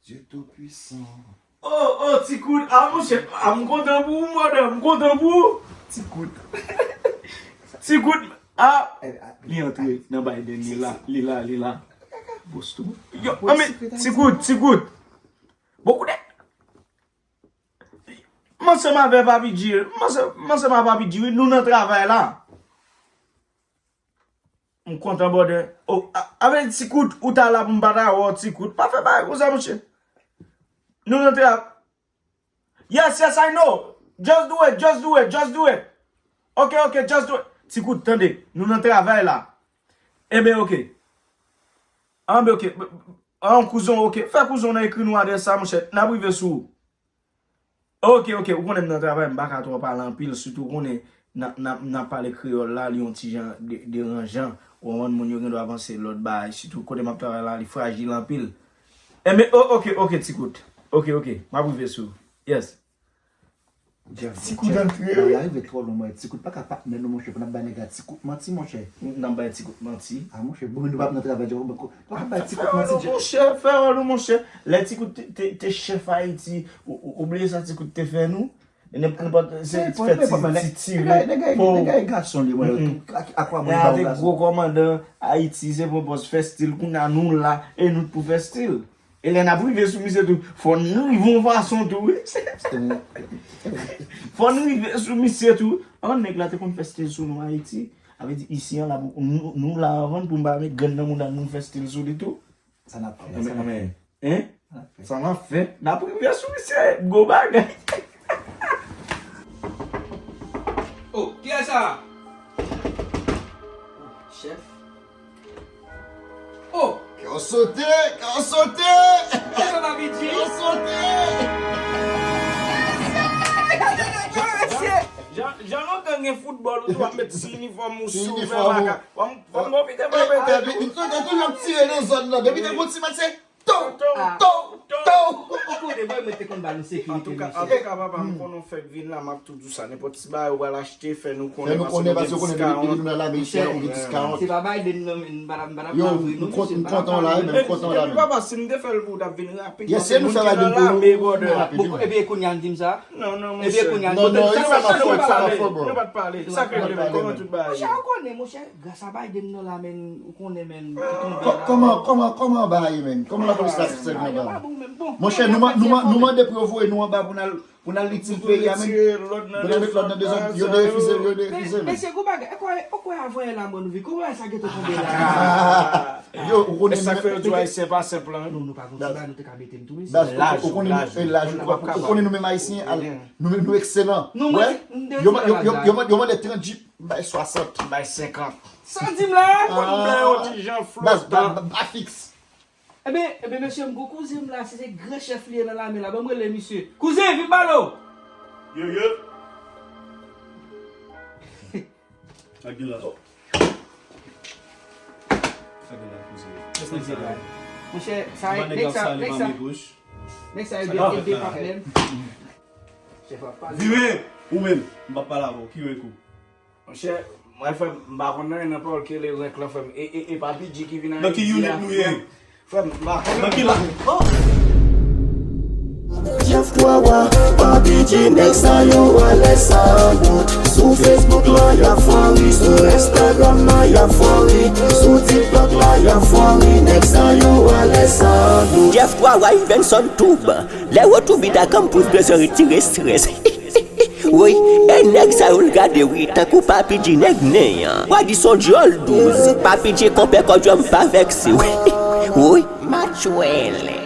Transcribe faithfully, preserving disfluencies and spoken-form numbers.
Dieu Tout-Puissant. Oh, oh, Ti Kout. Ah, monchè, ah, m kontan pou ou, mòdè. M kontan pou ou. Ti Kout. Ti Kout. Ah, li antre nan Biden, li la, li la, li la. Boston. Yo, ah, men, Ti Kout, Ti Kout. Bon, koute. M ansanm avè Papi G, m ansanm, m ansanm avè Papi G, wi, nou nan travay la. M kontan, brother. Oh, a, avè Ti Kout, ou ta la pou m pa ta wè w, Ti Kout. Pa fè bagay konsa, monchè. Nou nan tra-, yes, yes, I know. Just do it, just do it, just do it. Ok, ok, just do it. Ti Kout, tande. Nou nan travay la. Enben, ok. Enben, ok. An, kouzon, ok. Fè kouzon nan ekri nou adrès sa, monchè. N ap rive sou ou. Ok, ok, ou konnen m nan travay, m pa ka twò pale anpil, sitou ou konnen nan, nan, nan pale kreyòl la, li yon ti jan de-, deranjan. Ou konprann, moun yo gen dwa panse lòt bagay, sitou kote m ap travay la, li frajil anpil. Enben, o-, ok, ok, Ti Kout. Ok, ok, m ap rive sou ou. Yes. Ti Kout antre, wi. Bagay la rive twò lwen, mwen. Ti Kout pa ka patnè nou, monchè, pou n ap bay nèg la Ti Kout manti, monchè. N ap bay Ti Kout manti. Ah, monchè, bon, nou p ap nan travay, Djòl, bon, pa ka bay Ti Kout manti, Djòl. Monchè, fè wòl ou, monchè. Lè Ti Kout te, te, te chèf Ayiti, ou, ou, ou bliye sa Ti Kout te fè nou? E nenp-, nenpòt, se fè ti, ti, ti, nèg la, nèg la, nèg la e gason li, mwen, ak, ak, ak, avèk gwo kòmandan Ayiti, se pou pòs fè stil, kounye a nou la, e nou t pou fè stil. E lè n ap rive sou misye tou, fò n rive yon fason tou, wi. Fò n rive sou misye tou. An, nèg la te konn fè stil sou nou Ayiti. Sa vle di, isi an la, nou, nou la anvan pou n pa met grenn nan mouda n, nou fè stil sou li tou. Sa n ap fè, sa n ap fè. Hein? Sa n ap fè. N ap rive sou misye, gwo bagay. Oh, kiyès sa? Chèf. Oh! Kè w sote, kè w sote! Kè w sote! Jan, jan lontan gen foutbòl, ou tou ap met ti inifòm ou sou, fè baka. Fò m, fò m pwofite pou mete. Misye toujou ap tire nan zòn nan. Depi te gon ti match, se tou, tou, tou. Ou konnen, mwen, mwen te konn ba nou sekirite, mesye. Antouka, antouka, papa, m konnen w fèk vin la, m ap tou di w sa. Nenpòt ti bagay ou pral achte, fè nou konnen, paske nou gen discount. Fè nou konnen, paske ou konnen, depi, depi nou nan lame, chè, ou gen discount. Se pa Biden, non, men m pa, m pa, m pa vre, non, mesye, m pa ta pale. Yo, m kontan w la, wi, men m kontan w la, men. Papa, si m te fè l pou w, t ap vin rapid, paske moun ki nan lame, brother. Bon, ebyen, kounye a, n di m sa. Non, non, monchè. Ebyen, kounye a, non, non, sa pa fò, sa pa fò, bro. Nou pa t pale. Sa k regle, men, kòman tout bagay ye? Monchè, ou konnen, monchè, gras a Biden nan la, men, ou konnen, men, ki tonbe la. Kòman, kòman, kòman bagay ye, men? Kòman lapolis la sèvi anba? Monchè, nou, nou, nou mande pou yo voye nou anba pou n al, pou n al itil peyi a, men. Pou n al met lòd nan dezòd, yo derefize, yo derefize, men. Mesye, gwo bagay, ou kwè, ou kwè avanyè la mò nou viv, kòman sa gentan tonbe la? Yo, ou konnen. E sa k fè yo di w Ayisyen pa senp lan? Non, nou pa gon ti bagay, nou te ka mete m tou, mesye. Baz, ou, ou konnen nou, e laj, ou konnen nou menm Ayisyen, al, nou menm nou ekselan. Wè, yo, yo, yo, yo, yo mande trant jip, m bay swasant. M bay senkant. Sa w di m la, kòm m la yon ti jan flotan. Baz, ba, ba, ba fiks. Ebyen, ebyen, mesye, m gon kouzen m la, se, se gran chèf li ye nan lame la, ban m rele misye. Kouzen, vin pale w. Yo, yo. Sa gen la? Sa gen la, kouzen? Monchè, sa, nèg sa, nèg sa, nèg sa, e de patnè m. Chèf ap pale. Vire! Ou menm, m p ap pale avè w. Ki renk ou? Monchè, mwen, frè m, m pa konn anyen nan pawòl ke le renk lan, frè m. E, e, e Papi G ki vin Ayiti a, frè m. Nan ki unit nou ye? Frè m, m pa konn. Nan ki la? Oh! Jeff Twa Wa, Papi G, nèg sa yo alèz san dout. Sou Facebook lan, y ap fò ri. Sou Instagram lan, y ap fò ri. Sou TikTok la, y ap fò ri. Nèg sa yo alèz san dout. Jeff Twa Wa, Ivenson Toub. Lè w Toub ta kanm pou bezwen retire estrès. Woy, e nèg sa yo l gade wi, tankou Papi G nèg nen an. W a di s on djòl douz. Papi G konpè kòdjòm pa vèkse wi. Woy, match wè lè.